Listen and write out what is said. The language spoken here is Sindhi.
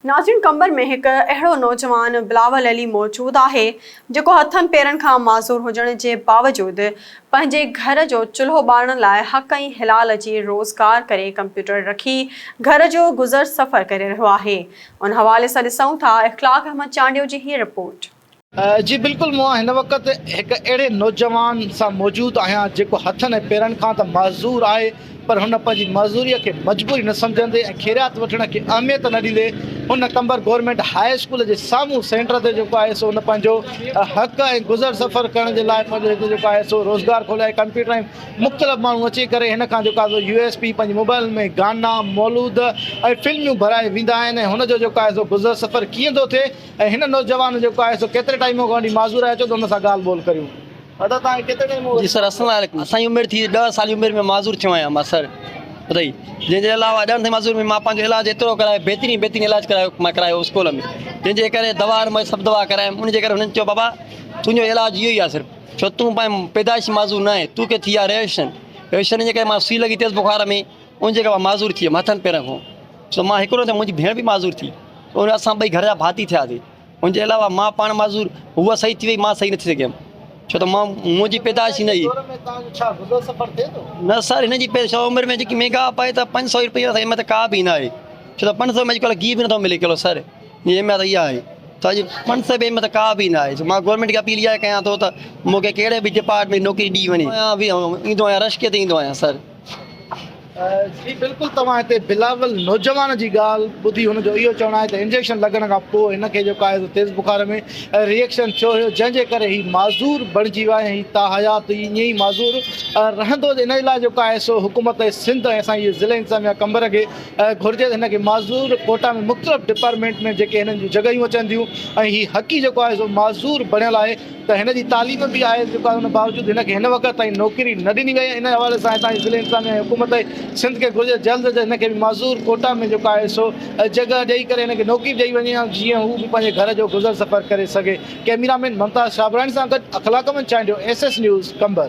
ناظرين قمبر ۾ هڪ اهڙو نوجوان بلاول علي موجود آهي جيڪو هٿن پيرن کان معذور هجڻ جي باوجود پنهنجي گهر جو چلهو ٻارڻ لاء حق ۽ حلال جي روزگار ڪري ڪمپيوٽر رکي گهر جو گذر سفر ڪري رهيو آهي ان حوالي سان ڏسون ٿا اخلاق احمد چانڊيو جي هي رپورٽ. جي بلڪل مان هن وقت هڪ اهڙي نوجوان سان موجود آهيان جيڪو هٿن ۽ پيرن کان ته معذور آهي پر هن پنهنجي معذوريء کي مجبوري نه سمجهندي ۽ خيرات وٺڻ کي اهميت نه ڏيندي هن قمبر گورنمينٽ هاء اسڪول جي سامهون سينٽر تي جيڪو آهي سو هن پنهنجو حق ۽ گذر سفر ڪرڻ جي لاء پنهنجو هتي جيڪو آهي سو روزگار کوليو آهي ڪمپيوٽر ۽ مختلف ماڻهو اچي ڪري هن کان جيڪو آهي سو يو ايس پي پنهنجي موبائل ۾ گانا مولود ۽ فلميون ڀرائي ويندا آهن ۽ هن جو جيڪو آهي سو گذر سفر ڪيئن ٿو ٿئي ۽ هن نوجوان جيڪو آهي سو ڪيتري ٽائيم کان وٺي معذور آهي اچو ته هن سان ڳالهه ٻولهه ڪريون. ادا توهان کي ڪيتري ٽائيم جي سر السلام عليڪم اسان جي عمر ٿي 10 سال جي عمر ۾ معذور ٿيو آهيان مان سر ٻڌائي جنهن جي علاوه ڏهن تائين معذور ۾ مان پنهنجو علاج ايترو ڪرايو بهترين بهترين علاج ڪرايو مان ڪرايو اسڪول ۾ جنهن جي ڪري دوا مان سڀ دوا ڪرايم ان جي ڪري هنن چيو بابا تنهنجو علاج اهو ئي آهي صرف ڇو تون پنهنجي پيدائش معذور نه آهين توکي ٿي آهي ريئڪشن ريئڪشن جي ڪري مان سوئي لڳي تيز بخار ۾ ان جي ڪري مان معذور ٿي ويم هٿن پيرن کان سو مان هڪڙو نه منهنجي ڀيڻ به معذور ٿي ان اسان ٻئي گهر جا ڀاتي ٿياسي ان جي علاوه مان پاڻ معذور هوء صحيح ٿي وئي مان صحيح نه ٿي سگهيم ڇو ته مان منهنجي پيدائش ئي نه هئي نه سر هن جي پيش عمر ۾ جيڪي مهنگا پئي ته 500 روپيه اٿئي ته ڪا به نه آهي ڇو ته 500 ۾ اڄڪلهه گيهه به نٿو ملي ڪلو سر جي اهميت اها آهي ته اڄ 500 روپيه ۾ ته ڪا به نه آهي مان گورنمينٽ کي اپيل اها ڪيان ٿو ته مون کي ڪهڙي به ڊپارٽمينٽ نوڪري ڏي وڃي ايندو آهيان رشڪي تي ايندو آهيان سر. جي بلڪل توهان هتي بلاول نوجوان جي ڳالهه ٻڌي هن جو اهو چوڻ آهي ته انجيڪشن لڳڻ کان پوء هن کي جيڪو آهي سو تيز بخار ۾ ريئڪشن ٿيو هيو جنهن جي ڪري هي معذور بڻجي ويو آهي ۽ هي تاحيات ائين ئي معذور رهندو ان لاء جيڪو آهي سو حڪومت سنڌ ۽ اسان جي ضلعي انتظاميا قمبر کي گهرجي ته هن کي معذور ڪوٽا ۾ مختلف ڊپارٽمينٽ ۾ جيڪي هنن جون جڳهيون اچن ٿيون ۽ هي حقي جيڪو آهي سو معذور بڻيل آهي ته هن جي تعليم به آهي جيڪا ان باوجود هن کي هن وقت تائين نوڪري نه ڏني وئي آهي ان حوالي سان هتان جي ضلعي انتظاميا ۽ حڪومت سنڌ کي گهرجي جلد از جلد هن کي به معذور ڪوٽا ۾ جيڪو آهي سو جڳهه ڏئي ڪري هن کي نوڪري ڏئي وڃي ۽ جيئن هو به پنهنجي گهر جو گذر سفر ڪري سگهي ڪئميرا مين ممتاز شابراڻي سان گڏ Akhlaq Ahmed Chandio S S news Qambar.